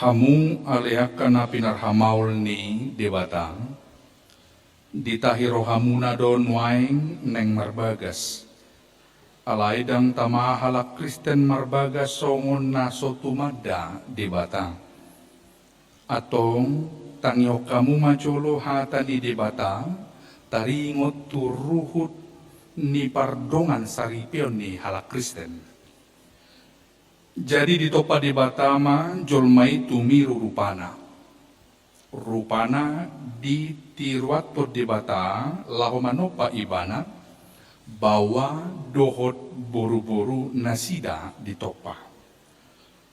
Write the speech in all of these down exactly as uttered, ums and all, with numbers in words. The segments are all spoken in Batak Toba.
Hamu ale angka na pinarhamaol ni Debata, ditahi rohamuna do nuaeng naeng marbagas. Alai ndang tama halak Kristen marbagas songon na so tumanda Debata. Antong, tangihon hamu ma jolo hata ni Debata, taringot tu ruhut ni pardongan saripeon ni halak Kristen. Jadi ditompa Debata ma jolma i tumiru rupana. Rupana ditiruanhon Debata laho manompa ibana, baoa dohot boruboru nasida ditompa.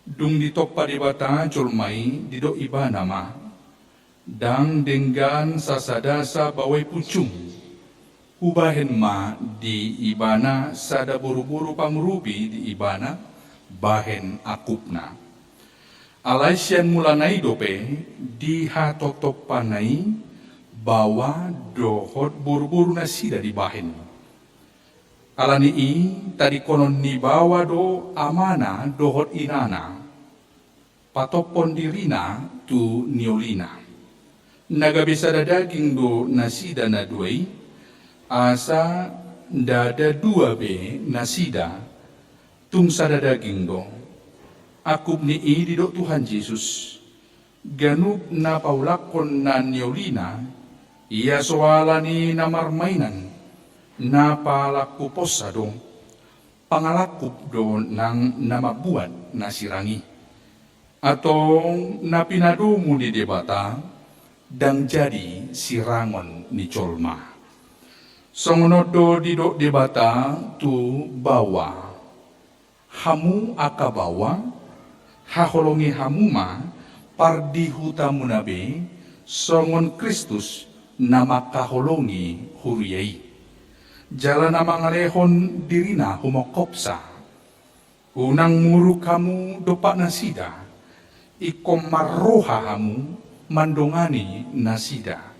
Dung ditompa Debata jolma i, didok ibana ma, ndang denggan sasadasa baoa i punjung. Hubahen ma di ibana sada boruboru pangurupi di ibana bahen angkupna. Alai sian mulana i dope dihatontompana i baoa dohot boruboru nasida dibahen. Alani i, tadingkonon ni baoa do amana dohot inana, patophon dirina tu niolina. Na gabe sada daging do nasida na dua i, asa ndada dua be nasida, tung sada daging do. Angkup ni i didok Tuhan Jesus. Ganup na paulakhon na niolina, ia so ala ni na marmainan, na palangkuponsa do, pangalangkup do nang na mambuat na sirang i. Antong na pinadomu ni Debata, ndang jadi sirangon ni jolma. Songon on do didok Debata tu baoa. Hamu angka baoa, haholongi hamu ma pardihutamuna be, songon Kristus na mangkaholongi huria i. Jala na mangalehon dirina humongkopsa. Unang muruk hamu dompak nasida, ingkon marroha hamu mandongani nasida.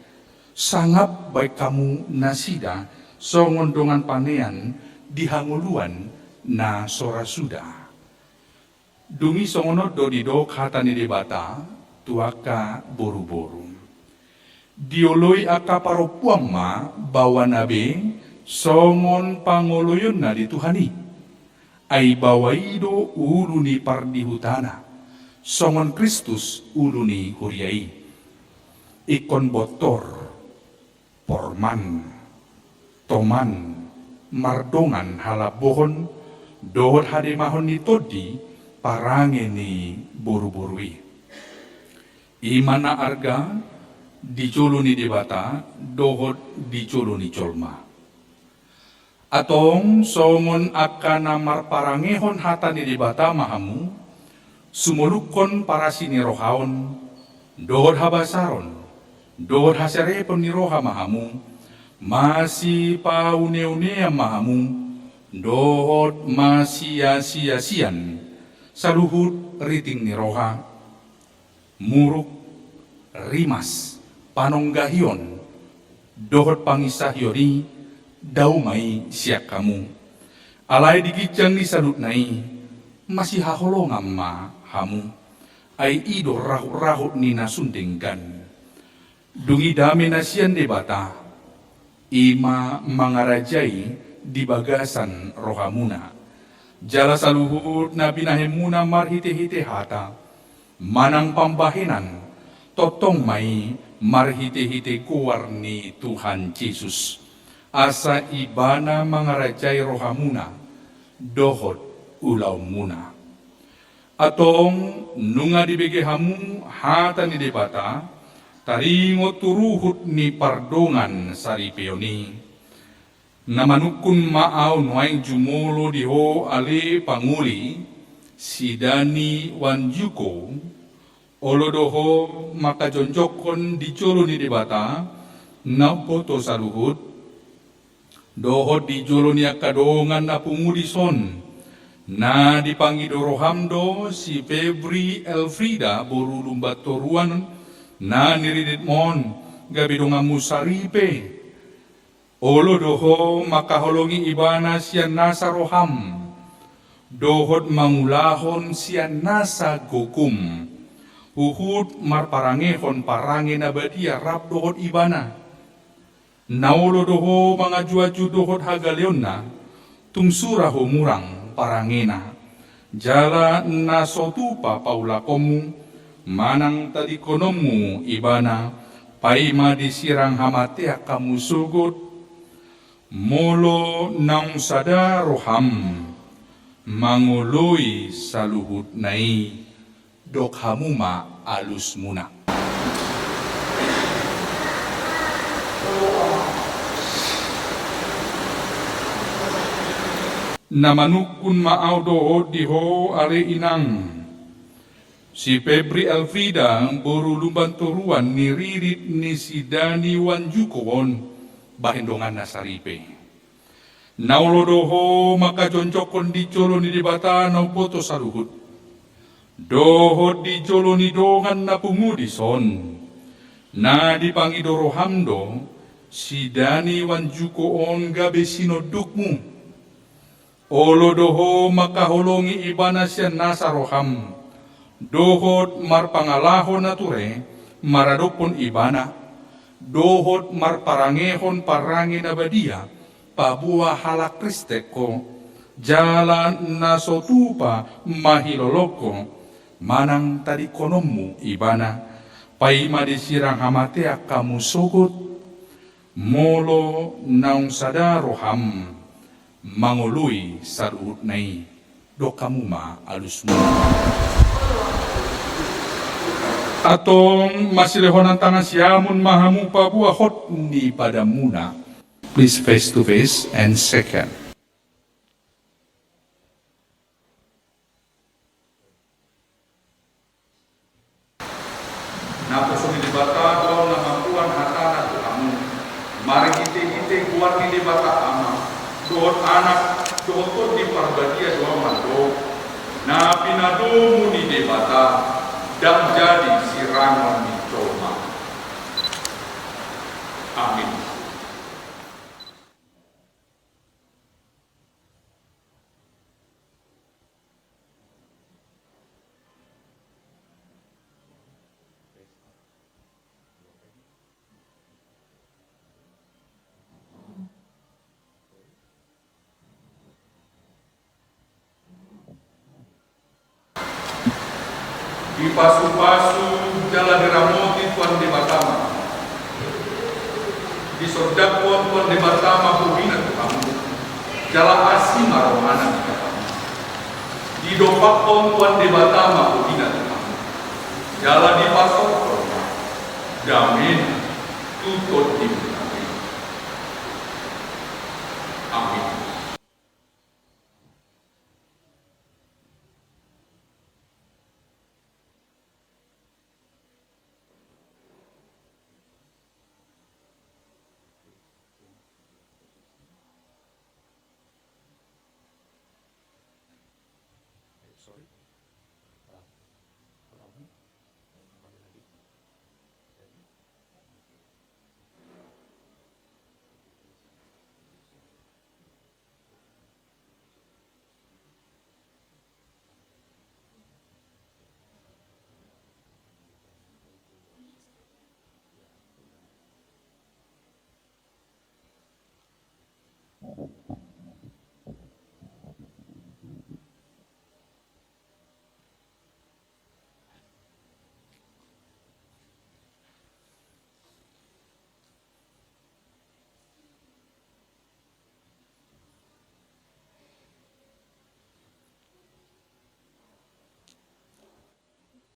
Sangap baen hamu nasida songon dongan panean di hangoluan na so ra suda. Dung i songon on do didok hata ni Debata tu angka boruboru. Dioloi angka parompuan ma baoana be songon pangoloionna di Tuhan i. Ai baoa i do ulu ni pardihutana, songon Kristus ulu ni huria i. Ingkon bontor, porman, toman, mardongan halambohon dohot hademahon ni tondi parange ni boruboru i. I ma na arga di jolo ni Debata dohot di jolo ni jolma. Antong songon angka na marparangehon hata ni Debata ma hamu, sumolukhon parasi ni roha on, dohot habasaron, dohot haserepon ni roha ma hamu, masipauneunean ma hamu, dohot masiasiasian saluhut riting ni roha. Muruk, rimas, panonggahion, dohot panginsahion i, dao ma i sian hamu. Alai di ginjang ni saluhutna i, masihaholongan ma hamu. Ai i do rahutrahut ni na sun denggan. Dung i dame na sian Debata, i ma mangarajai di bagasan rohamuna. Jala saluhut na binahenmuna marhitehite hata manang pambahenan, tongtong ma i marhitehite goar ni Tuhan Jesus, asa Ibana mangarajai rohamuna dohot ulaonmuna. Antong nunga dibege hamu hata ni Debata, taringot tu ruhut ni pardongan saripeon i. Na manungkun ma ahu nuaeng jumolo di ho ale pangoli, si Dani Wanjuko, olo do ho mangkajongjongkon di jolo ni Debata na umboto saluhut, dohot di jolo ni angka dongan na pungu dison, na dipangido roham do si Febri Elfrida boru Lumbantoruan na niriditmon, gabe donganmu saripe. Olo do ho mangkaholongi ibana sian nasa roham, dohot mangulahon sian nasa gogom. Huhut marparangehon parange na badia rap dohot ibana. Na olo do ho mangajuaju dohot hagaleonna, tung sura ho murang parangena. Jala na so tupa paulakonmu, manang tadingkononmu ibana, paima disirang hamatean hamu sogot, molo naung sada roham mangoloi saluhutna i, dok hamu ma alusmuna. Na manungkun ma ahu dohot di ho ale inang, si Febri Elfrida boru Lumban Toruan ni ririt ni si Dani Wanjuko on, bahen donganna saripe. Na olo do ho mangkajongjongkon di jolo ni Debata na umboto saluhut, dohot di jolo ni dongan na pungu dison. Na dipangido roham do si Dani Wanjuko on gabe sinondukmu. Olo do ho mangkaholongi ibana sian nasa roham, dohot marpangalaho na ture maradophon ibana, dohot marparangehon parange na badia paboa halak Kristen ho, jala na so tupa mahilolong ho, manang tadingkononmu ibana, paima disirang hamatean hamu sogot, molo naung sada roham mangoloi saluhutna i, dok hamu ma alusmuna. Antong masilehonan tangan siamun ma hamu paboa hot ni padanmuna. Please face to face and second. Naposo ni Debata do ahu na mamboan hatana tu hamu, marhitehite goar ni Debata Ama, dohot Anak, dohot Tondi Parbadia do ahu mandok, na pinadomu ni Debata, ndang jadi sirangon ni jolma. Amin. Dipasupasu jala diramoti Tuhan Debata ma. Disondangkon Tuhan Debata ma bohina tu hamu, jala asi ma rohana di hamu. Didompakkon Tuhan Debata ma bohina tu hamu, jala dipasaorhon ma damena tu tondimu.